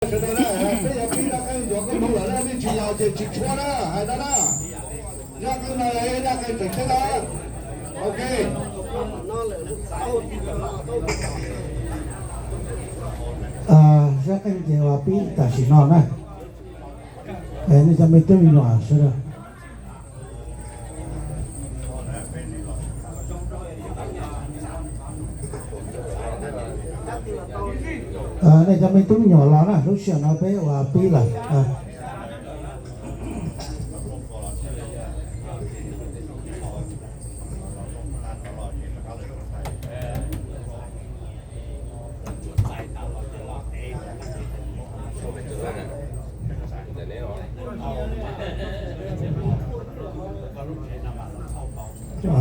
Sawv daws na, peb yog pib zaj qeej, cov koob hmoov lawm nej tsis laus ces tsis tshuav na, hais no na. Zaj qeej no yog zaj qeej tseem ceeb na. Ok. Zaj qeej ces uas pib tam sim no na. Nej cov me tub me nyuam sawv daws. Nej cov me tub me nyuam los na, lub sij hawm no peb uas pib lawm.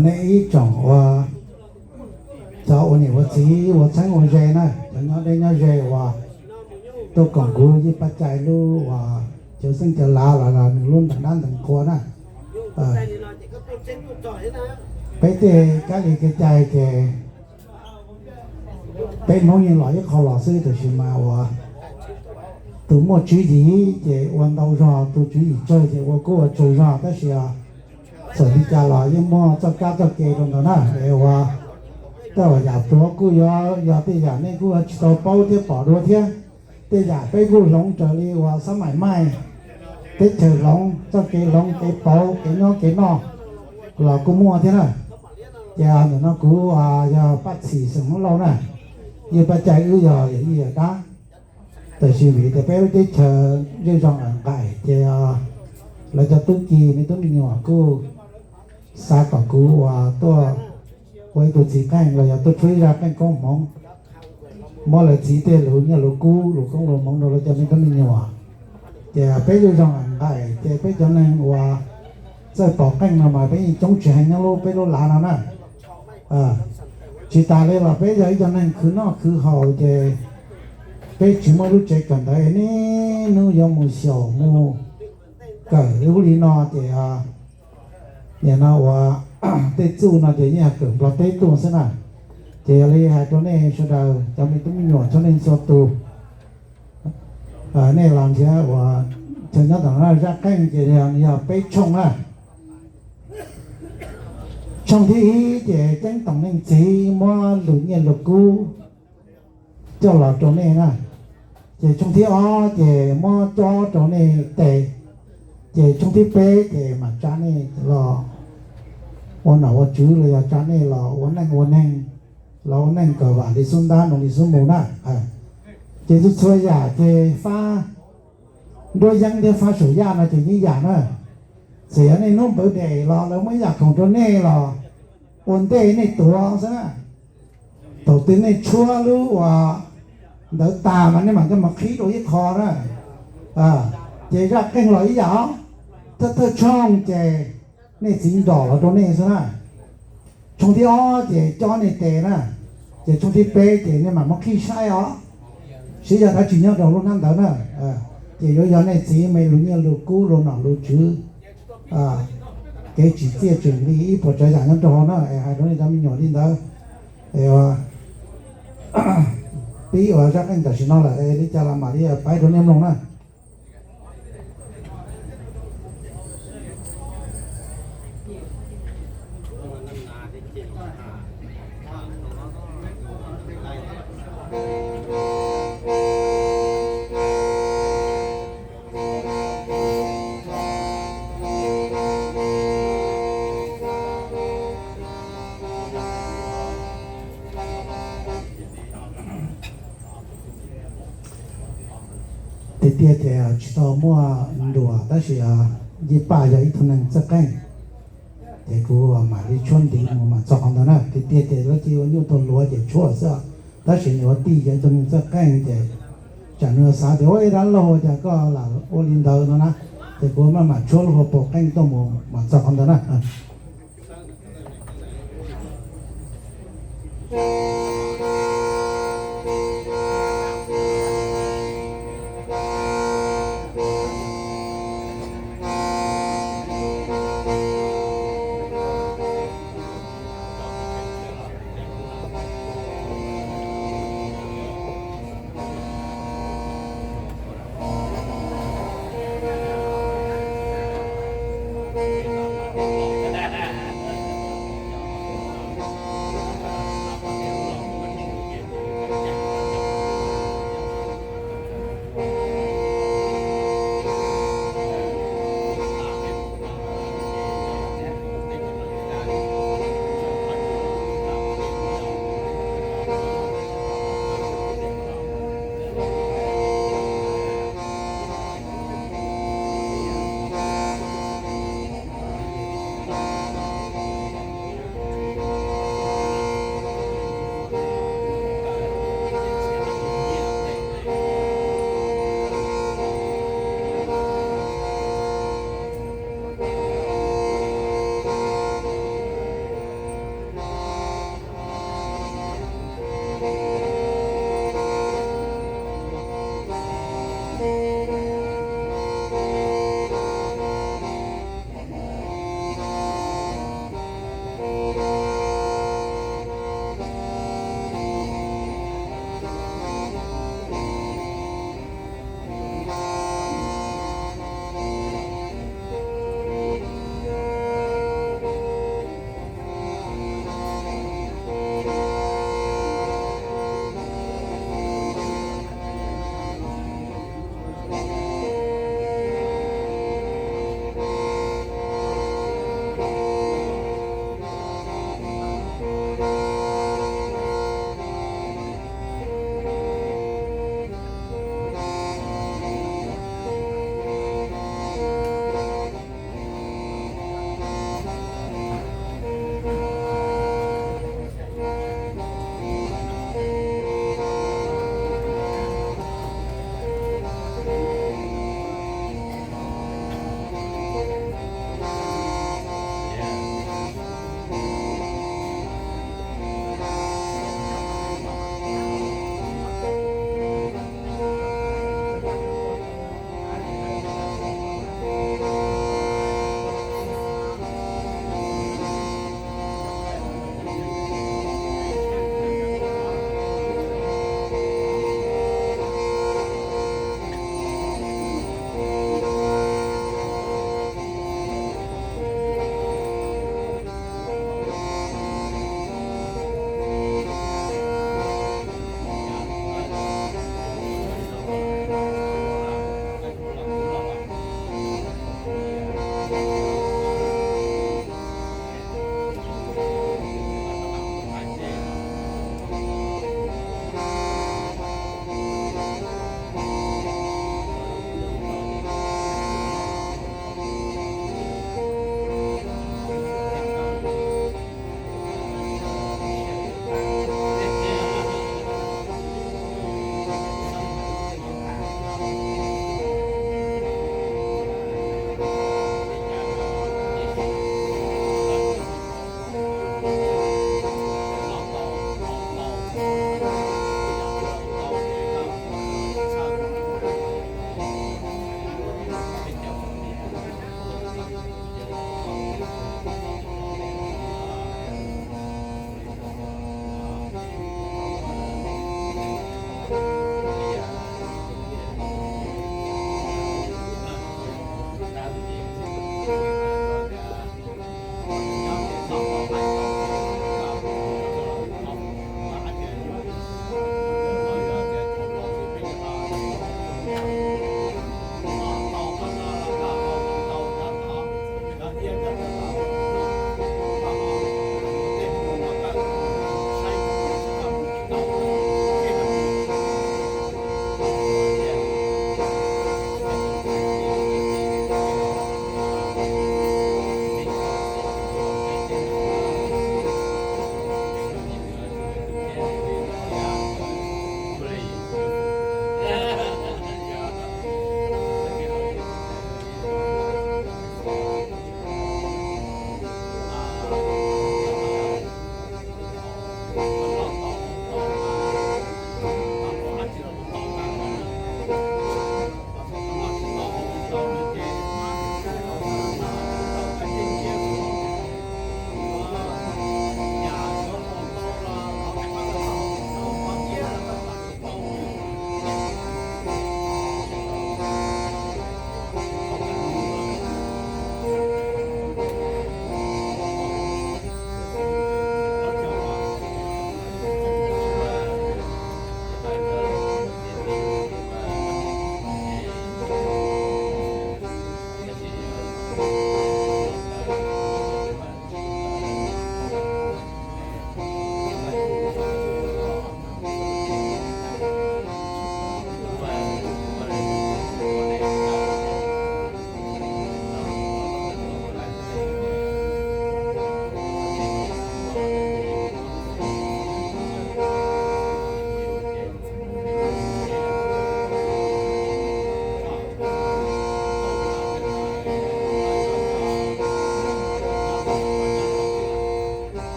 Nej ib tsoom uas cov ua niam ua txiv ua txheeb ua ze na, cov nyob deb nyob ze uas tuaj koom kuv Yeej Paj Cai lub uas cawv xeeb cawv lav los nws lub ntees dab ntees qhua na. Peb tej kab li kev cai ces peb Hmoob yeej los ib qho los xwb, tab sis mas uas tus muaj tswv yim ces ua ntau zog, tus tswv yim tsawg ces ua kuj ua tsawg zog, tab sis txawm li cas los yeej muaj txoj kab txoj kev rau ntawd na. Es uas tej yam tuav kuj yuav yog tej yam nej kuj tsis tau paub thiab pom dua thiab. Tej yam peb kuj hloov raws li uas xab maim maij, teb chaws hloov, txoj kev hloov kev pauv kev nyob kev noj los kuj muaj thiab na. Ces ntawm no kuv yog Paj Txhim xeem Hmoob Lauj na, Yeej Paj Cai wb yog yawm yij yawm dab. Tab sis vim tias peb lub teb chaws zej zog nqaim nqaim ces lawv cov tub ki me tub me nyuam kuj xav kom kuv uas tuaj ua ib tug txiv qeej los yog tuaj tshuab ib zaj qeej koob hmoov, muab lawv txiv tej lus nyiaj lus kub lus koob lus hmoov rau lawv cov me tub me nyuam. Ces peb zej zog nqaim nqaim ces peb cov neeg uas txawj pom qeej no mas peb yeej coob tsis heev nyob lub peb lub lav no na. Tsis tas li los peb yog ib co neeg khwv noj khwv haus ces peb tsis muaj lub tsev kawm ntawv, niaj hnub yuav mus xyaum mus kawm ub li no ces nim no uas tej txuj no ces yeej yog kawm Nplog teb tuaj xwb na. Ces yog li hais rau nej sawv daws cov me tub me nyuam txhua leej txhua tus, nej los nrhiav uas chaw nyob tom no, zaj qeej ces yog peb tshooj na. Tshooj thib ib ces ceeb toom leej txiv muab lus nyiaj lus kub coj los rau nej na. Ces tshooj thib ob ces muab cob rau nej tes. Ces tshooj thib peb ces mam tsa nej los ua nom ua tswv los yog tsa nej los ua neej ua neeg, los ua neej kom vam li xub ntab, noo li xub mus na. Ces txhua txhua yam ces fab nruab yeeb thiab fab saum yaj no ces ib yam na. Txawm yog nej hnub npawv dem los lawv muaj ib yam khoom rau nej los ua ntej nej tuav xwb na. Thaum twg nej tshuab lub uas ntawd tag mas nej mam coj mus qhib rau ib qho na. Ces zaj qeej los ib yam os, thawj thawj tshooj ces nej txiv nrom los rau nej xwb na. Tshooj thib ob ces cob nej tes na. Ces tshooj thib peb ces nej mam muab qhib saib os, seb yog dab tsi nyob rau lub hnab ntawd na. Ces yuav yog nej txiv me lus nyiaj lus kub lus nom lus tswv, kev tsim txiaj tsim li ib puas tsav yam nyob rau hauv na. Es hais rau nej cov me nyuam li ntawd. Es pib uas zaj qeej tam sim no lawm es li cas los mam li pib rau nej mloog na. Tiag tiag ces tsis tau muaj nruas, tab sis Yeej Paj yog ib tug neeg txawj qeej, ces kuv mam li tshuab ntiv mus mam txog qhov ntawd na. Tiag tiag ces lawv cia ua nyuj tug luav ces tshuab xwb, tab sis nws ua tij yog ib tug neeg txawj qeej ces tsam nws xav tias ua ib dab laug ua cas koj lam ua li ntawd no na, ces kuv maj mam tshuab lub hauv paus qeej tuaj mus mam txog qhov ntawd na.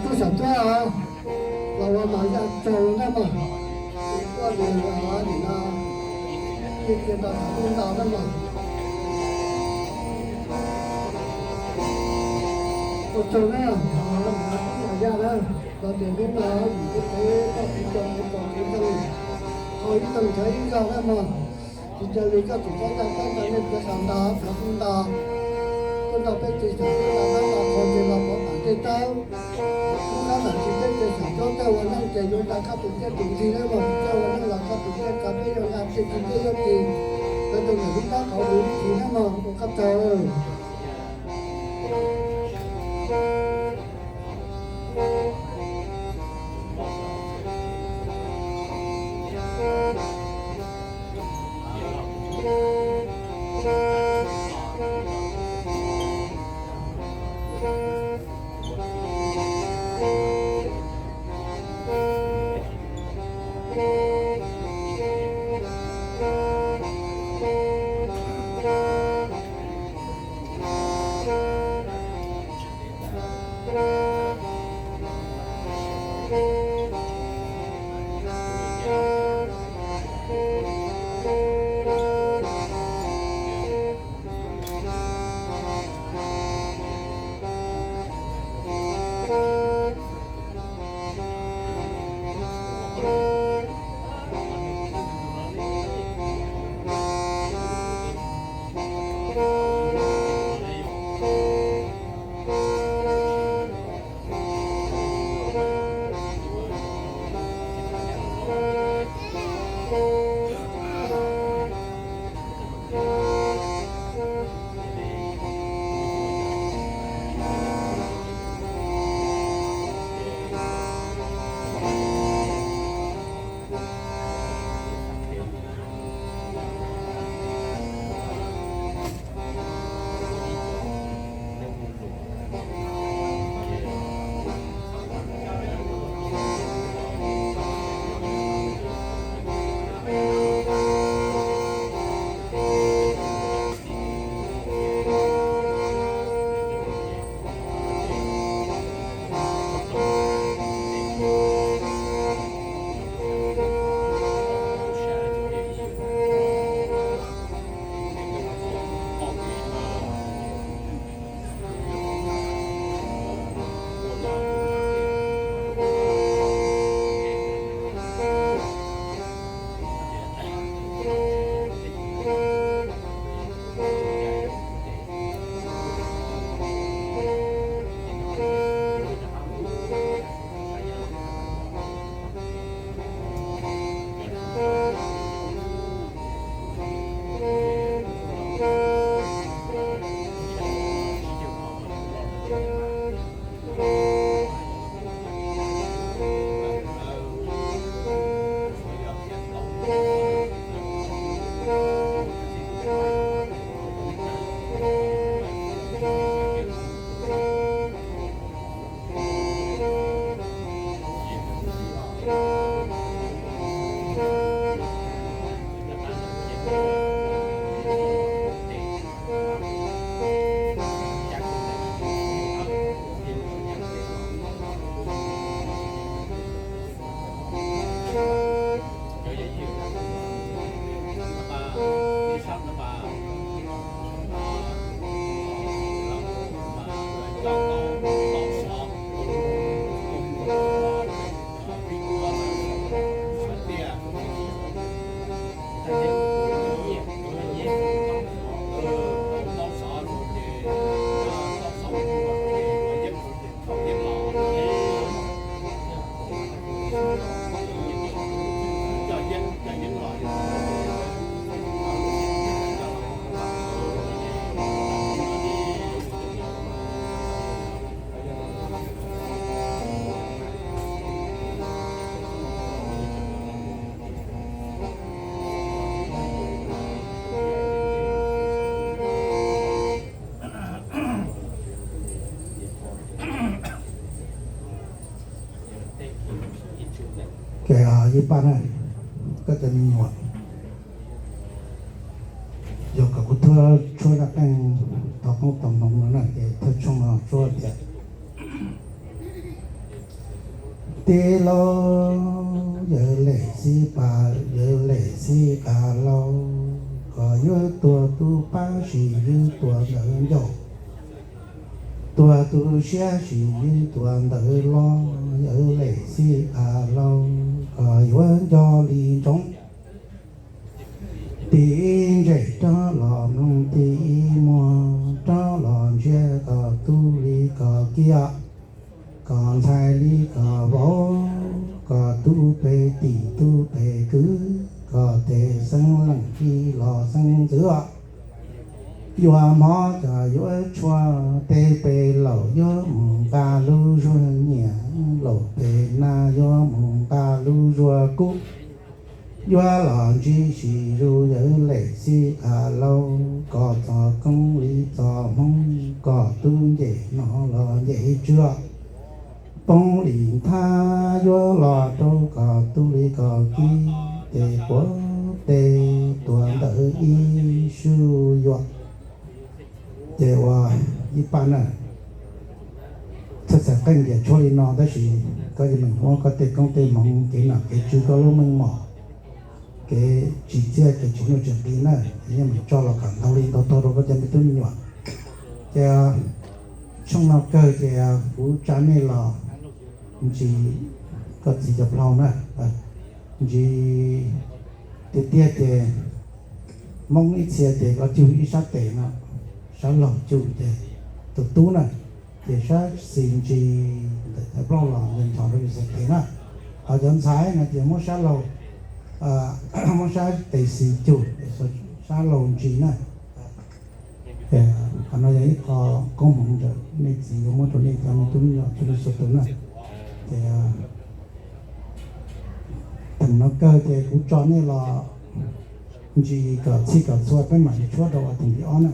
Tub xyom tuab los ua mas yaj tsaug na mas, koj nim nim no ib txhia tau thaum ub ntau na mas. Ua tsaug na, yaj na, los tias hnub no yus tub qev toj kev coj kev txoos kev ntseeg, ho ib tug cov ib zog na mas. Tsis tas li koj tseem tab tab tab nej cia xav nta xav hu nta, tuaj nrog peb tsev xav tuaj nta tab nta qhov ntses los pov pam tej tawb. Lub qab ntam tsis peb tsev xav cov coj ua neej ces yuav nta koj tus thiab tus ntxig na mog, coj ua neej los koj tus thiab koj peb yuav nta tsis tsis peb yuav tsis, lawv tus ntawm lub qab qhov tus ntxig na mog ua koj tsaug. Ces ib pab na, koj cov me nyuam, yog kom kuv thawj tshuab zaj qeej thov koob tau moo no na ces thawj tshooj no tshuab tias, tij laug, yawg Lem Xib Pas, yawg Lem Xib Pas laus, koj yuav tuag tus pab sis yuav tuag ntawv ncauj, tuag tus siab sis yuav tuag ntawv los, yawg Lem Xib Pas laus, koj yuav nco li ntsoov. Ib ntsej rov los mloog, ib muag rov los ntsia, kom tub li kom kiv, kom ntxhais li kom vauv, kom tub pem tim tub pem kwv, kom tej xeeb leej txiv los xeeb ntxwv, yuav hmov cov yuav tshua, tej pem laus yuav mus nqa lub zuag nyiam, laus pem nab yuav mus nqa lub zuag kub, yuav los ntsib sis zus yawg Lem Xib Qha Laus, kom txog koob li txog hmoob, kom tub nce no los nce tswv, poob li nthab yuav los rau, kom tub li kom kiv, ces puav tej tuag ntawm ib sub yuam. Ces ua ib pab na, txhaj txhais qeej ntiam tshuaj li no, tab sis koj yeej meem muab koj tej koob tej hmoov, kev nom kev tswv, koj lub meej mom, kev tsim txiaj kev tsim nuj tsim nqi na, yeej meem tso los kom ntau li ntau tog rau koj cov me tub me nyuam. Ces tshooj no kawg ces kuv tsa nej los ntsis, koj txiv cov plaub na, ntsis tiag tiag ces Hmoob ib txhia ces koj cug ib sab tes no, sab laug cug ces tus tub na, ces sab xis ntsis ntawm cov plaub los nco ntsoov rau yus xav tes na. Ho cov ntxhais no ces muab sab laug, muab sab tes xis cug, sab laug ntsis na. Qhov no yog ib qho koob hmoov ntawm nej txiv yuav muab rau nej cov me tub me nyuam txhua leej txhua tus na. Ces theem no kawg ces kuv tso nej los ntsis kom txhij kom txhua peb mam li tshuab rau vas theem thib ob na.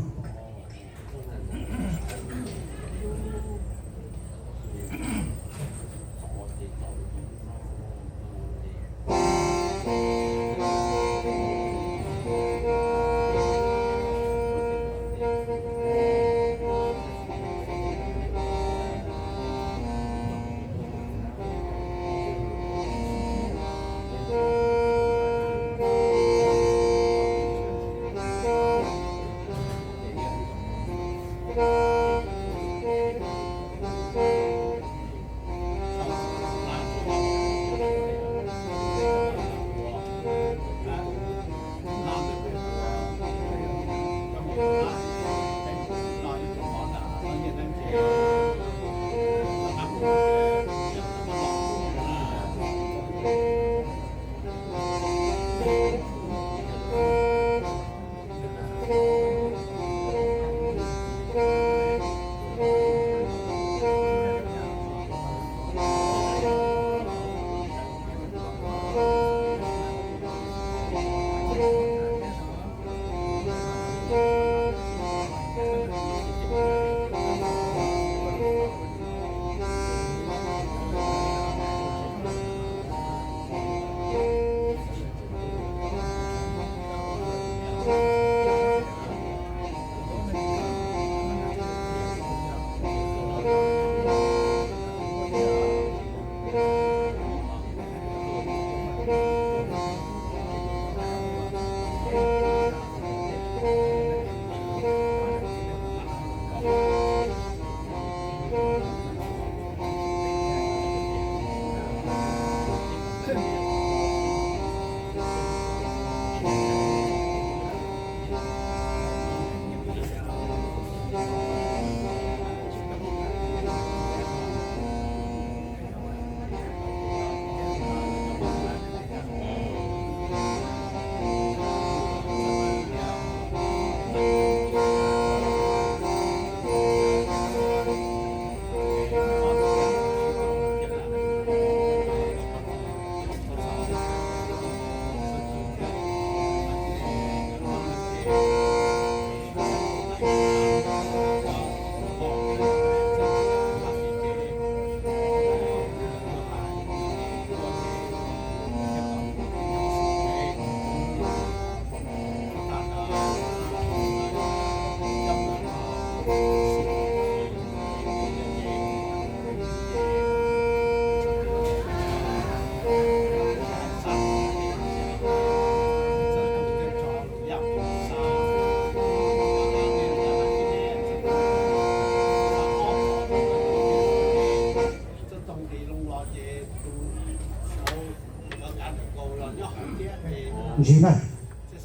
Ntsis na,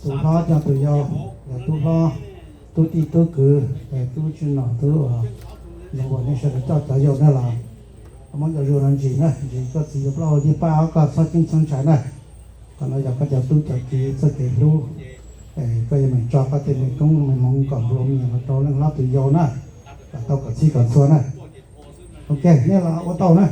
tus Ob cov tus yau, tub hlob, tub tij tub kwv, tub tsi nom tub, zoo uas nej sawv daws coj cov yau na los muab cov zuag no ntsis na, ntsis koj txiv yawg plaub hau Nyiaj Paj ob koj txhob ceeb txhob ntshai na. Qhov no yog koj cov tub cov ki txoj kev hlub, koj yuav meem tso koj tej me koob me hmoov kom nplua mias los rau leej hlob tus yau na, kom tau kom txhij kom txhua na. Ok, nej los ua tau na.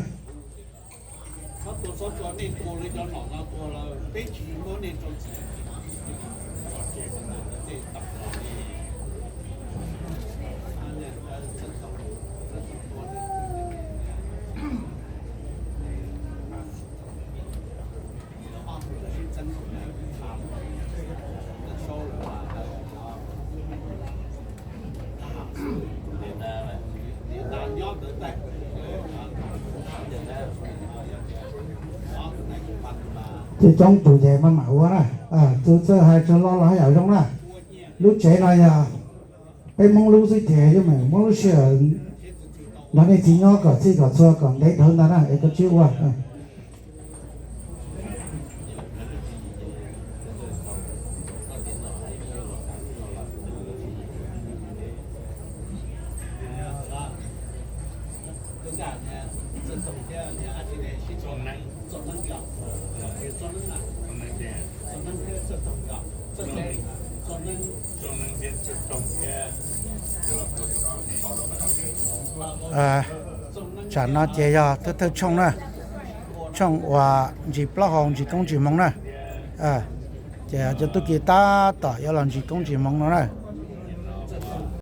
Coob coob tus ces maj mam ua na, txawj hais txawj lo los haj yam zoo na. Lub tsev no yog peb Hmoob lub xwb ces yuav meem muab lub sij hawm nrog nej txiv nyob kom txhij kom txhua kom ntev dhawv ntag na es koj tsis ua. Tsam no ces yog thawj thawj tshooj na, tshooj uas ntsis plaub hau ntsis koob ntsis hmoov na. Ces cov tub ki tab tom yuav los ntsis koob ntsis hmoov no na.